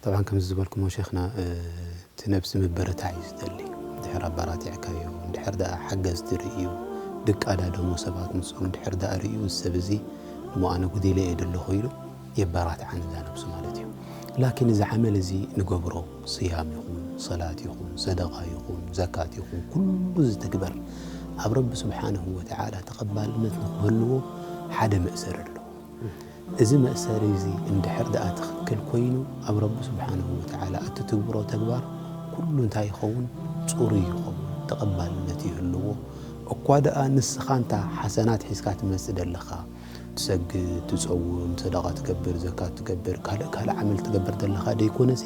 طبعا ከምዚ ዝበልኩሞ ሸይኽና እቲ ነብሲ ምብርታዕ እዩ ዝደሊ። እንድሕር ኣባራቲዕካዮ፣ እንድሕር ደኣ ሓገዝ ትርእዩ፣ ድቃዳደሞ ሰባት ምስኡ እንድሕር ደኣ ርእዩ፣ እዚ ሰብ እዚ እሞ ኣነ ጉዲለ እየ ዘለኹ ኢሉ የበራትዓን እዛ ነብሱ ማለት እዩ። ላኪን እዚ ዓመል እዚ ንገብሮ፣ ስያም ይኹን፣ ሰላት ይኹን፣ ሰደቃ ይኹን፣ ዘካት ይኹን፣ ኩሉ ዝትግበር ኣብ ረቢ ስብሓንሁ ወተዓላ ተቐባልነት ንክህልዎ ሓደ መእሰሪ ኣሎ። እዚ መእሰሪ እዚ እንድሕር ደኣ ትኽክል ኮይኑ ኣብ ረቢ ስብሓንሁ ወተዓላ እትትግብሮ ተግባር ኩሉ እንታይ ይኸውን? ጽሩይ ይኸውን፣ ተቐባልነት ይህልዎ። እኳ ደኣ ንስኻ እንታ ሓሰናት ሒዝካ ትመጽእ ደለኻ፣ ትሰግድ፣ ትጸውም፣ ሰደቓ ትገብር፣ ዘካት ትገብር፣ ካልእ ካልእ ዓመል ትገብር ደለኻ ደይኮነሲ፣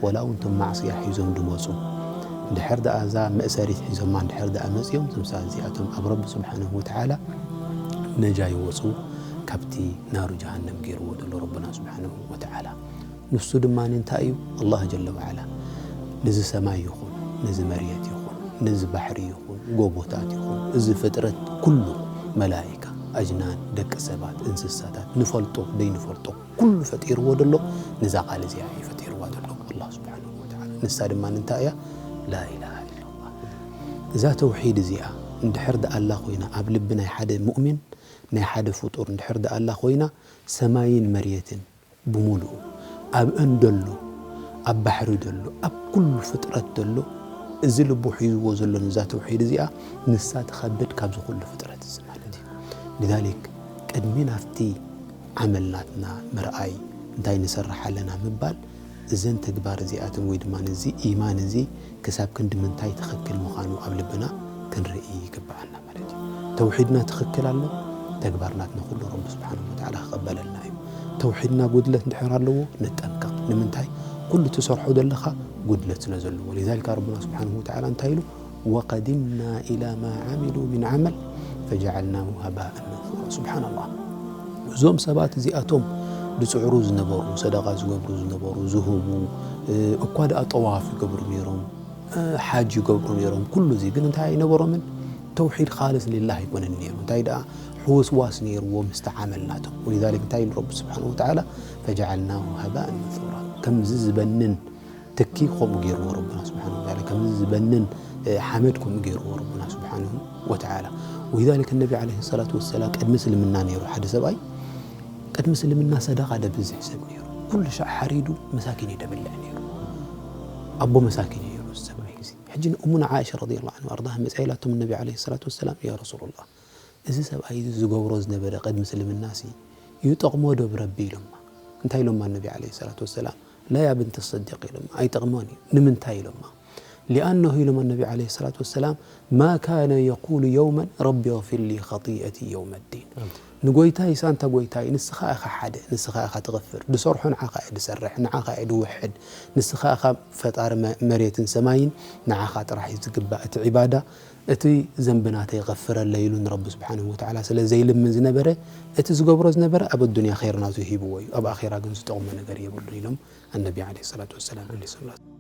ወላ እውን እቶም ማዕስያ ሒዞም ድመጹ፣ እንድሕር ደኣ እዛ መእሰሪት ሒዞማ እንድሕር ደኣ መጺኦም፣ እዞም ሰባት እዚኣቶም ኣብ ረቢ ስብሓንሁ ወተዓላ ነጃ ይወጹ፣ ካብቲ ናሩ ጀሃነም ገይርዎ ዘሎ ረብና ስብሓንሁ ወተዓላ። ንሱ ድማ እንታይ እዩ? ኣላህ ጀለ ወዓላ ነዚ ሰማይ ይኹን፣ ነዚ መርየት ይኹን፣ ነዚ ባሕሪ ይኹን፣ ጎቦታት ይኹን፣ እዚ ፍጥረት ኩሉ፣ መላኢካ፣ ኣጅናን፣ ደቂ ሰባት፣ እንስሳታት፣ ንፈልጦ ደይንፈልጦ ኩሉ ፈጢርዎ ደሎ፣ ነዛ ቃል እዚኣ እዩ ፈጢርዋ ደሎ ኣላህ ስብሓንሁ ወተዓላ። ንሳ ድማ እንታይ እያ? ላኢላሃ ኢላላህ። እዛ ተውሒድ እዚኣ እንድሕር ደኣ ኣላ ኮይና ኣብ ልቢ ናይ ሓደ ሙእሚን፣ ናይ ሓደ ፍጡር እንድሕር ደኣ ኣላ ኮይና፣ ሰማይን መርየትን ብምሉኡ፣ ኣብአን ደሎ፣ ኣብ ባሕሪ ደሎ፣ ኣብ ኩሉ ፍጥረት ደሎ፣ እዚ ልቡ ሒዝዎ ዘሎ ነዛ ተውሒድ እዚኣ፣ ንሳ ትኸብድ ካብዚ ኩሉ ፍጥረት እዚ ማለት እዩ። ሊዛሊክ ቅድሚ ናብቲ ዓመል ናትና ምርኣይ፣ እንታይ ንሰርሕ ኣለና ምባል፣ እዘን ተግባር እዚኣተን ወይ ድማ ነዚ ኢማን እዚ ክሳብ ክንዲ ምንታይ ትኽክል ምዃኑ ኣብ ልብና ክንርኢ ይግብኣና ማለት እዩ። ተውሒድና ትኽክል ኣሎ፣ ተግባር ናትና ኩሉ ረቢ ስብሓንሁ ወተዓላ ክቕበለልና እዩ። ተውሒድና ጉድለት እንድሕር ኣለዎ ንጠንቀቕ። ንምንታይ? ኩሉ ትሰርሖ ዘለኻ ጉድለት ስለ ዘለዎ። ሊዛሊካ ረብና ስብሓንሁ ወተዓላ እንታይ ኢሉ? ወቀዲምና ኢላ ማ ዓሚሉ ሚን ዓመል ፈጀዓልናሁ ሃባእን መንሱራ። ስብሓንላህ። እዞም ሰባት እዚኣቶም ዝጽዕሩ ዝነበሩ፣ ሰደቓ ዝገብሩ ዝነበሩ፣ ዝህቡ፣ እ፣ እኳ ደኣ ጠዋፍ ይገብሩ ነይሮም፣ እ፣ ሓጅ ይገብሩ ነይሮም። ኩሉ እዚ ግን እንታይ ኣይነበሮምን? ተውሒድ ኻልስ ሊላህ ኣይኮነን ነይሩ። እንታይ ደኣ ሕውስዋስ ነይርዎ ምስቲ ዓመል ናቶም። ወሊዛሊክ እንታይ ኢሉ ረቢ ስብሓንሁ ወተዓላ? ፈጀዓልናሁ ሃባእን መንሱራ። ከምዚ ዝበንን ትኪ ከምኡ ገይርዎ ረብና ስብሓንሁ ወተዓላ። ከምዚ ዝበንን፣ እ፣ ሓመድ ከምኡ ገይርዎ ረብና ስብሓንሁ ወተዓላ። ወሊዛሊክ ነቢ ዓለይሂ ሰላቱ ወሰላም ቅድሚ እስልምና ነይሩ ሓደ ሰብኣይ፣ ቅድሚ እስልምና ሰደቓ ደብዝሕ ሰብ ነይሩ። ኩሉ ሻዕ ሓሪዱ መሳኪን እዩ ደብልዕ ነይሩ። ኣቦ መሳኪን እዩ ነይሩ እዚ ሰብኣይ እዚ። ሕጂ ንእሙና ዓኢሻ ረዲየላሁ ዐንሃ ወኣርዳሃ መጺኣ ኢላቶም ነቢ ዓለይሂ ሰላቱ ወሰላም፣ ያ ረሱሉላህ፣ እዚ ሰብኣይ እዚ ዝገብሮ ዝነበረ ቅድሚ እስልምናሲ ይጠቕሞ ዶ ብረቢ ኢሎማ። እንታይ ኢሎማ ነቢ ዓለይሂ ሰላቱ ወሰላም? ላ ያ ብንተ ሰዲቅ ኢሎማ፣ ኣይጠቕሞን እዩ። ንምንታይ ኢሎማ? ሊኣነሁ ኢሎማ ነቢ ዓለይሂ ሰላቱ ወሰላም፣ ማ ካነ የቁሉ የውመን ረቢ እግፊር ሊ ኸጢአቲ የውመ ዲን። ንጎይታይ ሳንታ ጎይታይ፣ ንስኻ ኢኻ ሓደ፣ ንስኻ ኢኻ ትቕፍር፣ ድሰርሖ ንዓኻ እየ ድሰርሕ፣ ንዓኻ እየ ድውሕድ፣ ንስኻ ኢኻ ፈጣሪ መ-፣ መሬትን ሰማይን፣ ንዓኻ ጥራሕ እዩ ዝግባእ እቲ ዒባዳ፣ እቲ ዘንቢ ናተይ ቐፍረለይ ኢሉ ንረቢ ስብሓንሁ ወተዓላ ስለ ዘይልምን ዝነበረ፣ እቲ ዝገብሮ ዝነበረ ኣብ ኣዱንያ ኸይር ናቱ ሂብዎ እዩ፣ ኣብ ኣኼራ ግን ዝጠቕሞ ነገር የብሉን ኢሎም ኣነቢ ዓለይሂ ሰላቱ ወሰላም።